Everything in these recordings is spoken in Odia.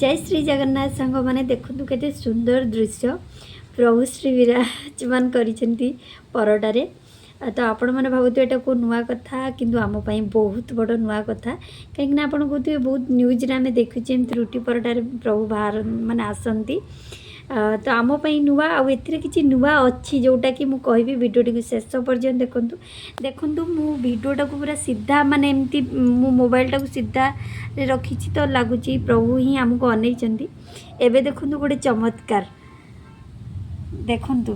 ଜୟ ଶ୍ରୀ ଜଗନ୍ନାଥ ସାଙ୍ଗମାନେ। ଦେଖନ୍ତୁ କେତେ ସୁନ୍ଦର ଦୃଶ୍ୟ। ପ୍ରଭୁ ଶ୍ରୀ ବିରାଜମାନ କରିଛନ୍ତି ପରଟାରେ। ତ ଆପଣମାନେ ଭାବୁଥିବେ ଏଇଟା କେଉଁ ନୂଆ କଥା, କିନ୍ତୁ ଆମ ପାଇଁ ବହୁତ ବଡ଼ ନୂଆ କଥା। କାହିଁକିନା ଆପଣ କହୁଥିବେ, ବହୁତ ନ୍ୟୁଜ୍ରେ ଆମେ ଦେଖୁଛେ ଏମିତି ରୁଟି ପରଟାରେ ପ୍ରଭୁ ବାହାର ମାନେ ଆସନ୍ତି। ତ ଆମ ପାଇଁ ନୂଆ। ଆଉ ଏଥିରେ କିଛି ନୂଆ ଅଛି, ଯେଉଁଟାକି ମୁଁ କହିବି। ଭିଡ଼ିଓଟିକୁ ଶେଷ ପର୍ଯ୍ୟନ୍ତ ଦେଖନ୍ତୁ। ଦେଖନ୍ତୁ, ମୁଁ ଭିଡ଼ିଓଟାକୁ ପୁରା ସିଧା, ମାନେ ଏମିତି ମୁଁ ମୋବାଇଲଟାକୁ ସିଧାରେ ରଖିଛି, ତ ଲାଗୁଛି ପ୍ରଭୁ ହିଁ ଆମକୁ ଅନେଇଛନ୍ତି। ଏବେ ଦେଖନ୍ତୁ ଗୋଟେ ଚମତ୍କାର। ଦେଖନ୍ତୁ,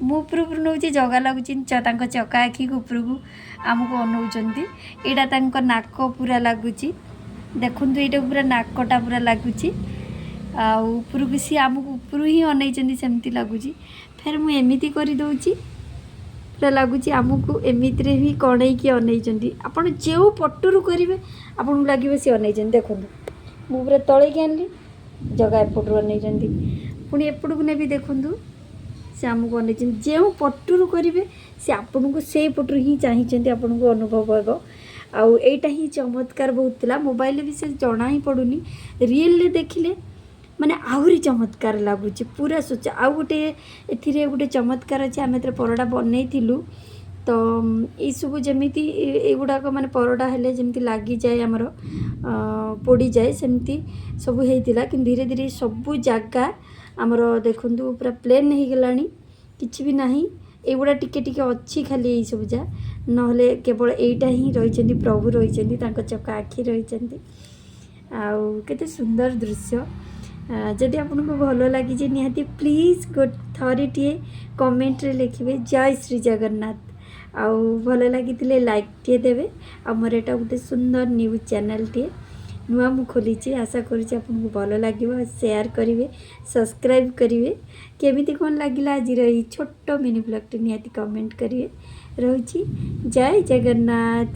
ମୁଁ ଉପରୁ ଉପରୁ ନେଉଛି, ଜଗା ଲାଗୁଛି ତାଙ୍କ ଚକା ଆଖିକୁ ଉପରକୁ ଆମକୁ ଅନଉଛନ୍ତି। ଏଇଟା ତାଙ୍କ ନାକ ପୁରା ଲାଗୁଛି। ଦେଖନ୍ତୁ, ଏଇଟା ପୁରା ନାକଟା ପୁରା ଲାଗୁଛି ଆଉ ଉପରକୁ ସିଏ ଆମକୁ ଉପରୁ ହିଁ ଅନେଇଛନ୍ତି, ସେମିତି ଲାଗୁଛି। ଫେର୍ ମୁଁ ଏମିତି କରିଦେଉଛି, ପୁରା ଲାଗୁଛି ଆମକୁ ଏମିତିରେ ହିଁ କଣେଇକି ଅନେଇଛନ୍ତି। ଆପଣ ଯେଉଁ ପଟରୁ କରିବେ, ଆପଣଙ୍କୁ ଲାଗିବ ସିଏ ଅନେଇଛନ୍ତି। ଦେଖନ୍ତୁ, ମୁଁ ପୁରା ତଳେଇକି ଆଣିଲି, ଜଗା ଏପଟରୁ ଅନେଇଛନ୍ତି। ପୁଣି ଏପଟକୁ ନେବି, ଦେଖନ୍ତୁ, ସେ ଆମକୁ ଅନେଇଛନ୍ତି। ଯେଉଁ ପଟରୁ କରିବେ, ସେ ଆପଣଙ୍କୁ ସେଇ ପଟରୁ ହିଁ ଚାହିଁଛନ୍ତି, ଆପଣଙ୍କୁ ଅନୁଭବ ହେବ। ଆଉ ଏଇଟା ହିଁ ଚମତ୍କାର ବହୁତ ଥିଲା। ମୋବାଇଲରେ ବି ସେ ଜଣା ହିଁ ପଡ଼ୁନି, ରିଏଲରେ ଦେଖିଲେ ମାନେ ଆହୁରି ଚମତ୍କାର ଲାଗୁଛି ପୁରା ସ୍ୱଚ୍ଛ। ଆଉ ଗୋଟେ ଏଥିରେ ଗୋଟେ ଚମତ୍କାର ଅଛି। ଆମେ ଯେତେବେଳେ ପରଟା ବନେଇଥିଲୁ, ତ ଏଇସବୁ ଯେମିତି ଏଇଗୁଡ଼ାକ ମାନେ ପରଟା ହେଲେ ଯେମିତି ଲାଗିଯାଏ ଆମର, ପୋଡ଼ିଯାଏ, ସେମିତି ସବୁ ହେଇଥିଲା। କିନ୍ତୁ ଧୀରେ ଧୀରେ ସବୁ ଜାଗା ଆମର ଦେଖନ୍ତୁ ପୁରା ପ୍ଲେନ୍ ହେଇଗଲାଣି, କିଛି ବି ନାହିଁ। ଏଇଗୁଡ଼ା ଟିକେ ଟିକେ ଅଛି ଖାଲି ଏଇସବୁ ଯା, ନହେଲେ କେବଳ ଏଇଟା ହିଁ ରହିଛନ୍ତି, ପ୍ରଭୁ ରହିଛନ୍ତି, ତାଙ୍କ ଚକା ଆଖି ରହିଛନ୍ତି। ଆଉ କେତେ ସୁନ୍ଦର ଦୃଶ୍ୟ! ଯଦି ଆପଣଙ୍କୁ ଭଲ ଲାଗିଛି, ନିହାତି ପ୍ଲିଜ୍ ଥରେଟିଏ କମେଣ୍ଟରେ ଲେଖିବେ ଜୟ ଶ୍ରୀ ଜଗନ୍ନାଥ। ଆଉ ଭଲ ଲାଗିଥିଲେ ଲାଇକ୍ଟିଏ ଦେବେ। ଆଉ ମୋର ଏଇଟା ଗୋଟେ ସୁନ୍ଦର ନ୍ୟୁଜ୍ ଚ୍ୟାନେଲ୍ଟିଏ ନୂଆ ମୁଁ ଖୋଲିଛି। ଆଶା କରୁଛି ଆପଣଙ୍କୁ ଭଲ ଲାଗିବ। ସେୟାର କରିବେ, ସବସ୍କ୍ରାଇବ୍ କରିବେ। କେମିତି କ'ଣ ଲାଗିଲା ଆଜିର ଏଇ ଛୋଟ ମିନି ବ୍ଲଗ୍ଟି, ନିହାତି କମେଣ୍ଟ କରିବେ। ରହୁଛି, ଜୟ ଜଗନ୍ନାଥ।